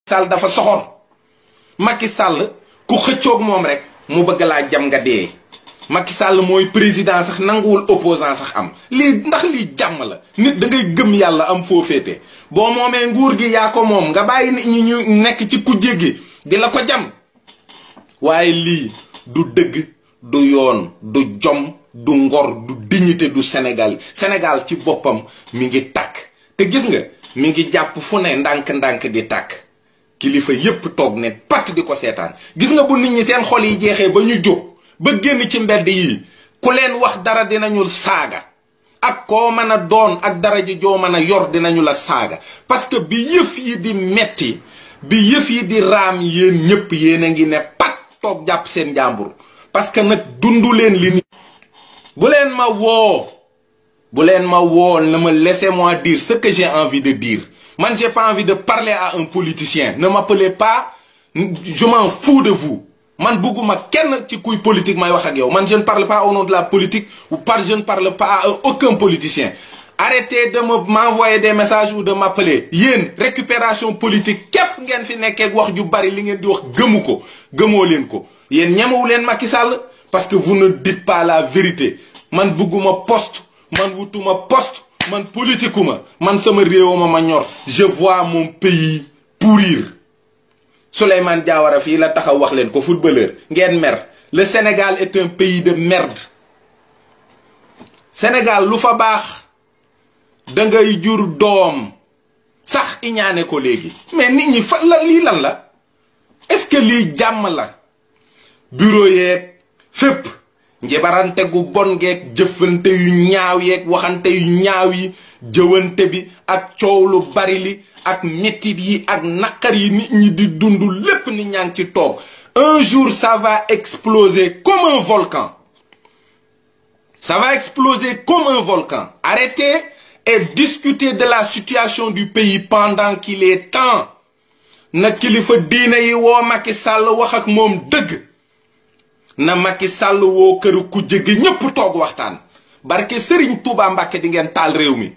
Sall dafa soxor Macky Sall ku xëccoog moom rek mu bëgg laa jam nga dee Macky Sall mooy président sax nanguwul opposant sax am lii ndax lii jàmm la nit da ngay gëm yàlla am foo féete boo moomee nguur gi yaa ko moom nga bàyyi nit ñi ñu nekk ci kujje gi di la ko jam waaye lii du dëgg du yoon du jom du ngor du dignité du Sénégal ci boppam mi ngi tàkk te gis nga mi ngi jàpp fu ne ndànk-ndànk di tàkk kilifa yépp toog ne pat di ko seetaan gis nga bu nit ñi seen xol yi jeexee ba ñu jóg ba génn ci mbedd yi ku leen wax dara dinañu saaga ak koo mën a doon ak dara ji joo mën a yor dinañu la saaga parce que bi yëf yi di metti bi yëf yi di raam yéen ñëpp yéen a ngi ne pat toog jàpp seen jàmbur parce que nag dundu leen li ni bu leen ma woo ne me laissez-moi dire ce que j'ai envie de dire man j'ai pas envie de parler à un politicien ne m'appelez pas je m'en fous de vous man bëgguma kenn ci kuy politique may wax ak yow man je ne parle pas au nom de la politique ou je ne parle pas à aucun politicien arrêtez de m'envoyer des messages ou de m'appeler yéen récupération politique képp ngeen fi nekkee wax ju bari li ngeen di wax gëmoo leen ko yéen ñemewu leen Macky Sall parce que vous ne dites pas la vérité man bëgguma poste man wutuma poste man politiquement man sama réewuma ma ñor je vois mon pays pourrir Souleymane Diawara fii la taxaw wax leen ko footballeur ngeen mer le Sénégal est un pays de merde Sénégal lu fa baax da ngay jur doom sax iñaane ko léegi mais nit ñi fa la lii lan la est-ce que lii jàmm la bureau yeeg fépp njebarante gu bon geeg jëfante yu ñaaw yeeg waxante yu ñaaw yi jëwante bi ak coow lu bari li ak mettit yi ak naqar yi nit ñi di dund lépp nit ñaa ngi ci toog un jour ça va exploser comme un volcan ça va exploser comme un volcan arrêtez et discutez de la situation du pays pendant qu'il est temps na kilifa diine yi woo Macky Sall wax ak moom dëgg na Macky Sall woo këru kujje gi ñépp toog waxtaan barke Serigne Touba Mbàkke di ngeen taal réew mi